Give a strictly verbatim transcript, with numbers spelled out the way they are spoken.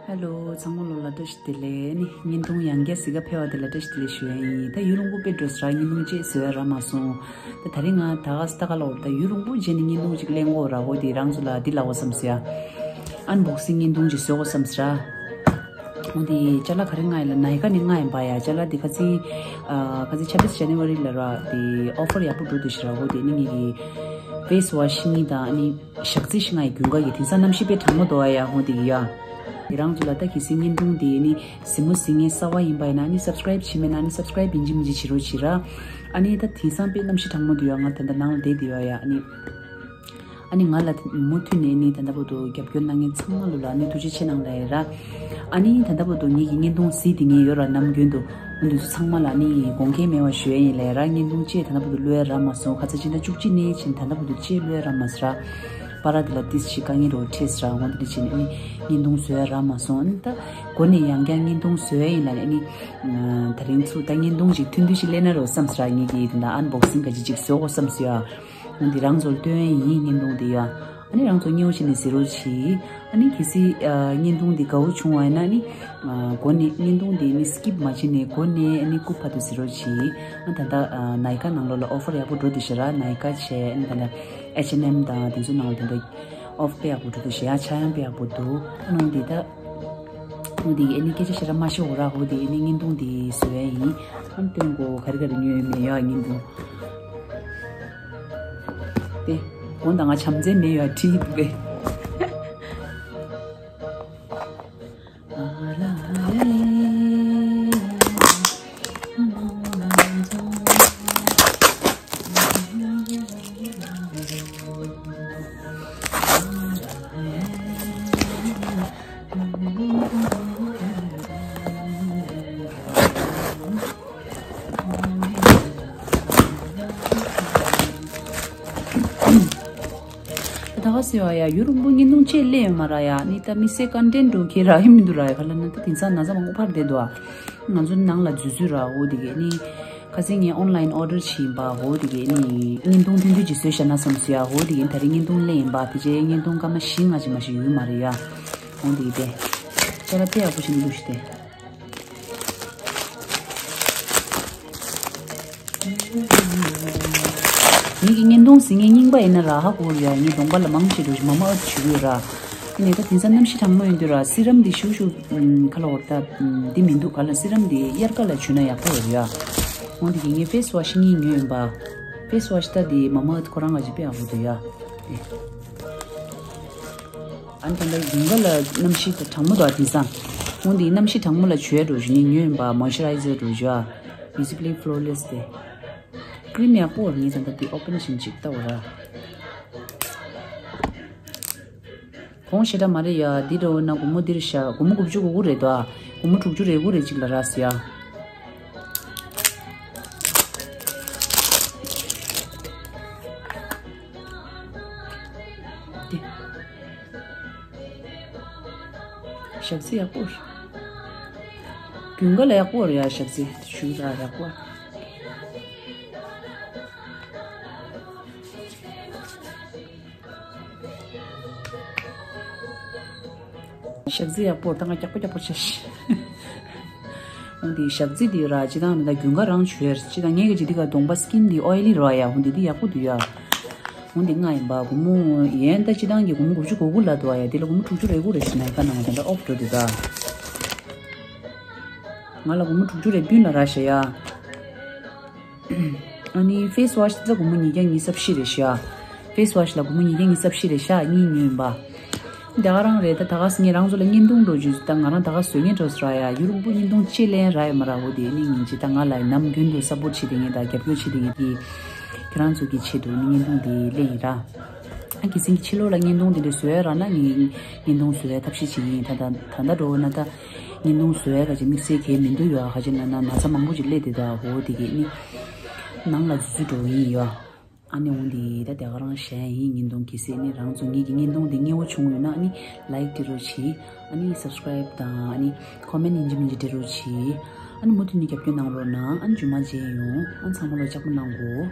ཧེ་ལོ། ཚང་མ་ལོ་ལ་བཀྲ་ཤིས་བདེ་ལེགས། ནི་བརྙན་ཐུང་ཡང་བསྐྱར་གཟིགས་ག་ཕེབས་པ་དེ་ལ་བཀྲ་ཤིས་བདེ་ལེགས་ཞུ་ཡ་ཡིན། ད་ཡུན་རིང་པོ་དཔེ་འགྲོ་ས་ར་བརྙན་ཐུང་ཅིག་བཟོ་ཡ་རག་མ་སོང་། ད་ད་རིང་ང་ད་ག་ས་ད་ག་ལ་འོར་ད་ཡུན་རིང་པོ་རྗེས་ནས་བརྙན་ཐུང་ཅིག་གླེང་གོ་ར། འོ་དེ་རང་ཚོ་ལ་འདི་ལབ་དགོས་བསམ་སོང་ཡ། ཨན་བོག་སིང་བརྙན་ཐུང་ཅིག་བཟོ་དགོས་བསམ་སོང་ར། འོ་དེ་ཅ་ལག་ག་རེ་མངགས་ཡིན་ལབ་ན་ནའི་ཀ་ནས་མངགས་ཡིན་པ་ཡ། ཅ་ལག་དེ་ཁ་སང་ཨ་ཁ་སང་ཆབ་བིས་ཇན་ནི་ཝ་རི་ལ་ར་དེ་ཨོ་ཕར་ཡག་པོ་འགྲོ་འདུག་ཤི་ར། འོ་དེ་ནི་ངེད་ཀྱི་ཕེ་སི་ཝ་ཤི་གཉིས་དང་ཨ་ནི་ཞག་རྩི་ཤི་ང་ཡི་རྒྱུན་ག་གི་དེང་སང་གནམ་གཤིས་དཔེ་གྲང་མོ་འདུག་ཨ་ཡ། ཧོ་དེ་གི་ཡ། དེ་རང་ཚོ་ལ་ད་གལ་སྲིད་བརྙན་ཐུང་དེ་ནི་གཟིགས་མོ་གཟིགས་མཁན་གསར་པ་ཡིན་པ་ཡིན་ན་ནི་སབ་སི་ཀ་རེབ་བྱས་མེད་ན་ནི་སབ་སི་ཀ་རེབ་ཡིན་གཅིག་མིན་གཅིག་བྱེད་རོགས་བྱེད་ར། ཨ་ནི་ད་དེང་སང་དཔེ་གནམ་གཤིས་གྲང་མོ་འདུག་ཡ། ང་ད་ལྟ་ནང་ལ་བསྡད་བསྡད་ཡོད་ཡ། ཨ་ནི་ཨ་ནི་ང་ལ་མུ་མཐུད་ནས་ནི་ད་ལྟ་བར་དུ་རྒྱབ་སྐྱོར་གནང་མཁན་ཚང་མ་ལོ་ལ་ནི་ཐུགས་རྗེ་ཆེ་གནང་ལ་ཡ་ར། ཨ་ནི་ད་ལྟ་བར་དུ་ངེད་ཀྱི་བརྙན་ཐུང་གཟིགས་བསྡད་མཁན་ཡོད་ར་ནམ་རྒྱུན་དུ། འོ་འདི་ཚོ་ཚང་མ་ལ་ནི་དགོངས་འགལ་མེད་པ་ཞུ་ཡ་ཡིན་ལས་ར། བརྙན་ཐུང་ཅེས་ད་ལྟ་བར་དུ་བླུག་ཡ་རག་མ་སོང་། ཁ་ཚ་སྤྱི་ཟླ་བཅུ་གཅིག་ནས་ཕྱིན་ད་ལྟ་བར་དུ་ཅེས་བླུག་ཡ་རག་མ་སོང་ར། པ་ར་དེ་ལ་ཏིས་ཞིག་དཀའ་ངལ་རོ་འཕྲད་སོང་ར། འོ་འདི་ཕྱིན་ནི་བརྙན་ཐུང་བཟོ་ཡ་རག་མ་སོང་། ཨ་ནི་ད་འགོ་ནས་ཡང་བསྐྱར་བརྙན་ཐུང་བཟོ་ཡ་ཡིན་ལ་ནི་ཨ་ནི་ད་རིང་ཚུགས་ད་བརྙན་ཐུང་ཞིག་ཐུང་ཐུང་ཞིག་ལེན་ན་རོ་བསམ་སོང་ར། ངེད་ཀྱིས་དེ་འདྲ་ཨན་བོག་སིང་ག་ཅིག་ཅིག་བཟོ་དགོས་བསམ་སོང་ཡ། འོ་འདི་རང་ཚོར་སྟོན་ཡ་ཡིན་བརྙན་ཐུང་འདི་ཡ། ཨ་ནི་རང་ཚོ་མཉེས་པོ་བྱས་ནས་གཟིགས་རོགས་གྱིས། ཨ་ནི་གལ་སྲིད་ཨ་བརྙན་ཐུང་འདི་དགའ་བོ་བྱུང་བ་ཡིན་ན་ནི་ཨ་འགོ་ནས་བརྙན་ཐུང་འདི་ནི་སི་ཀིབ་མ་བྱས་ནས་འགོ་ནས་ཨ་ནི་རྐུབ་བར་དུ་གཟིགས་རོགས་གྱིས། ཨ་ད་ལྟ་ཨ་ནའི་ཀ་ནང་ལོགས་ལ་ཨོ་ཕར་ཡག་པོ་འགྲོ་འདུག་ཤི་ར། ནའི་ཀ་བྱས་ཨ་ནི་ད་ལྟ་ཨེཆ་ཨེན་ཨེམ་དང་དེ་ཚོ་ནང་ལ་དེ་འདྲ་ཨོཕ་དཔེ་ཡག་པོ་འགྲོ་འདུག་ཤི་ཡ། ཆ་ཡང་དཔེ་ཡག་པོ་འདུག་ཨ་ནི་འདི་ད་འོ་འདི་ཨ་ནི་སྐད་ཆ་ཞེ་དྲག་མ་བཤད་འོ་ར། འོ་འདི་ཨ་ནི་བརྙན་ཐུང་འདི་བཟོ་ཡ་ཡིན། ཨ་ནི་སྟོན་གོ་ག་རེ་ག་རེ་ཉོས་ཡོད་མེད་ཡ་བརྙན་ཐུང་། དེ་དགོང་དག་ང་བྱམས་བརྩེ་མེད་ཡོད་བྲིས་འདུག་པས། ད་ག་ཟེར་བ་ཡ། ཡུན་རིང་པོ་བརྙན་ཐུང་ཅིག་སླེབས་ཡོད་མ་ར་ཡ། ནི་ད་མི་སེ་ཀོན་ཊེན་འགྲོ་གི་ར་ཡ་མི་འདུག་ར་ཡ། ག་ལ་ན་ད་དེང་སང་ན་ཚ་མང་པོ་འཕར་བསྡད་འདུག་ཨ། ང་ཚོ་ནང་ལ་འཛུལ་འཛུལ་ར། འོ་དེ་གས་ནི་ཁ་སང་ངས་ཨོན་ལའིན་ཨོ་ཌར་བྱས་ཡིན་པ། འོ་དེ་གས་ནི་བརྙན་ཐུང་ཐུང་ཐུང་ཅིག་བཟོས་བཞག་ན་བསམ་སོང་ཡ། འོ་དེ་གས་ད་རིང་བརྙན་ཐུང་སླེབས་ཡིན་པ། དེ་རྗེས་བརྙན་ཐུང་སྐར་མ་བཞི་ལྔ་ཅིག་མ་ཞིག་ཡོད་མ་རེད་ཡ། འོ་དེ་གས་དེ་ཅ་ལག་དཔེ་ཡག་པོ་བྱས་ནས་བླུགས་ཤིག་དེ། ངེད་ཀྱི་བརྙན་ཐུང་གཟིགས་མཁན་རྙིང་པ་ཡིན་ན་ར་ཧ་གོ་ཡོད་ཡ། ངས་གདོང་པ་ལ་མང་ཆེ་འགྲོ་ཞིག་མ་མ་ཨབ་བྱེད་ཀྱི་ཡོད་ར། ཡིན་ནའི་ད་དེང་སང་གནམ་གཤིས་གྲང་མོ་ཡིན་དུས་ར་སི་རམ་འདི་ཤུག་ཤུག་ཁ་ལ་འོར་ད་འདི་མི་འདུག་ག་ལ། སི་རམ་འདི་དབྱར་ཁ་ལ་བྱུག་ན་ཡག་པོ་ཡོད་ཡ། འོ་འདི་གི་ངས་ཕེ་སི་ཝ་ཤི་གཉིས་ཉོས་ཡིན་པ། ཕེ་སི་ཝ་ཤི་ད་འདི་མ་མ་ཨབ་ཁོ་རང་ང་ཅིག་དཔེ་ཡག་པོ་འདུག་ཡ། ཨ་ནི་ད་ལྟ་དགུན་ཁ་ལ་གནམ་གཤིས་ད་གྲང་མོ་འདུག་ཨ་དེང་སང་། འོ་འདི་གནམ་གཤིས་གྲང་མོ་ལ་བྱུག་ཡ་འགྲོ་ཞིག་ངས་ཉོས་ཡིན་པ། མོ་ཨིས་ཅར་རའི་ཛར་འགྲོ་ཞིག་ཨ། Basically Flawless དེ། ཀི་རིམ་ཡག་པོ་ངས་ད་ལྟ་འདི་ཨོ་པན་བྱིན་ཅིག་ལྟ་བ་ར། གོང་ཞེ་དྲག་མ་རེད་ཡ། འདི་འདྲ་བོ་ན་སྒོར་མོ་འདིར་བཞག་སྒོར་མོ་དགུ་བཅུ་གོ་དགུ་རེད་དོ། སྒོར་མོ་དྲུག་ཅུ་རེ་དགུ་རེ་ཅིག་ལ་རག་སི་ཡ། འདི། ཞག་རྩི་ཡག་པོ་རེད། དགུན་ཁ་ལ་ཡག་པོ་རེད་ཡ། ཞག་རྩི་ཞུ་ར་ཡག་པོ། ཞག་རྩི་ཡག་པོ་རེད། ད་ང་རྒྱག་པོ་རྒྱག་པོ་བྱས་ཤི། འོ་འདི་ཞག་རྩི་འདི་ར་སྤྱིར་བཏང་ནི་ད་དགུན་ཁ་རང་བྱུག་ཡ་རེད། སྤྱིར་བཏང་ངས་གི་ཅི་འདི་ག་གདོང་པ་སི་ཀིན་འདི་ཨོའི་ལི་རེད་ཡ། འོ་འདི་འདི་ཡག་པོ་འདུག་ཡ། འོ་འདི་ལྔ་ཡིན་པ། སྒོར་མོ་ཡན་ད་སྤྱིར་བཏང་གི་སྒོར་མོ་དགུ་བཅུ་གོ་དགུ་ལ་འདུག་ཡ། དེ་ལ་སྒོར་མོ་དྲུག་ཅུ་རེ་དགུ་རེ་ཞིག་ནའི་ཀ་ནང་ད་ལྟ་ཨོཕ་འགྲོ་འདུག་ད། ང་ལ་སྒོར་མོ་དྲུག་ཅུ་རེ་བདུན་ལ་རག་ཤག་ཡ། ཨ་ནི་ཕེ་སི་ཝ་ཤི་ད་སྒོར་མོ་ཉིས་བརྒྱ་ཉི་ཤུ་རྩ་བཞི་རེད་ཤག། ཕེ་སི་ཝ་ཤི་ལ་སྒོར་མོ་ཉིས་བརྒྱ་ཉི་ཤུ་རྩ་བཞི་རེད་ཤག། གཉིས་ཉོས་ཡིན་པ། དེ་ག་རང་རེད། ད་ད་ག་སེ་ངས་རང་ཚོ་ལ་བརྙན་ཐུང་འགྲོ་རྒྱུ་ད་ང་རང་ད་ག་བཟོ་མཁན་འགྲོ་ས་ར་ཡ། ཡུན་རིང་པོ་བརྙན་ཐུང་ཅིག་ལེན་རག་ཡོད་མ་ར། འོ་དེ་ནི་ཉིན་གཅིག་ད་ང་ལ་ནམ་རྒྱུན་དུ་སབ་པོར་བྱེད་དེ་ངས་ད་རྒྱབ་སྐྱོར་བྱེད་དེ་ངས་ཀྱི་ཁྱེད་རང་ཚོ་གི་ཆེད་དུ་ནི་བརྙན་ཐུང་དེ་ལེན་ཡིན་ར། ཨ་གི་སིང་གི་ཕྱི་ལོགས་ལ་བརྙན་ཐུང་དེ་འདྲ་བཟོ་ཡ་རག་ན་ངས་བརྙན་ཐུང་བཟོ་ཡ་ཐབས་ཤེས་བྱེད་ཀྱི་ཡིན། ད་ད་ད་ལྟ་འགྲོ་ན་ད་བརྙན་ཐུང་བཟོ་ཡ་ག་ཅིག་དམིགས་བསལ་གས་མི་འདུག་ཡོད། ཨ་ག་ཅིག་ན་ན་ན་ཚ་མང་པོ་ཅིག་སླེབས་དེ་ད་འོ་དེ་གས་ནི་ནང་ལ་འཛུལ་འཛུལ་འགྲོ་ཡིན་ཡོད། ཨ་ནི་འོང་དེ་ད་དེ་ག་རང་གཞན་ཡིན། བརྙན་ཐུང་གི་སེ་ནི་རང་ཚོ་ངེད་ཀྱི་བརྙན་ཐུང་དེ་མཉེས་པོ་བྱུང་ཡོད་ན་ཨ་ནི་ལའིཀ་སྤྲད་རོགས་གྱིས། ཨ་ནི་སབ་སི་ཀ་རའིབ་དང་ཨ་ནི་ཁོ་མེན་ཡིན་གཅིག་མིན་གཅིག་སྤྲད་རོགས་གྱིས། ཨ་ནི་མུ་མཐུད་ནས་རྒྱབ་སྐྱོར་གནང་རོགས་གནང་། ཨ་ནི་རྗེས་མ་མཇལ་ཡོང་། ཨ་ནི་ཚང་མ་ལ་ལྕགས་པོ་གནང་གོ།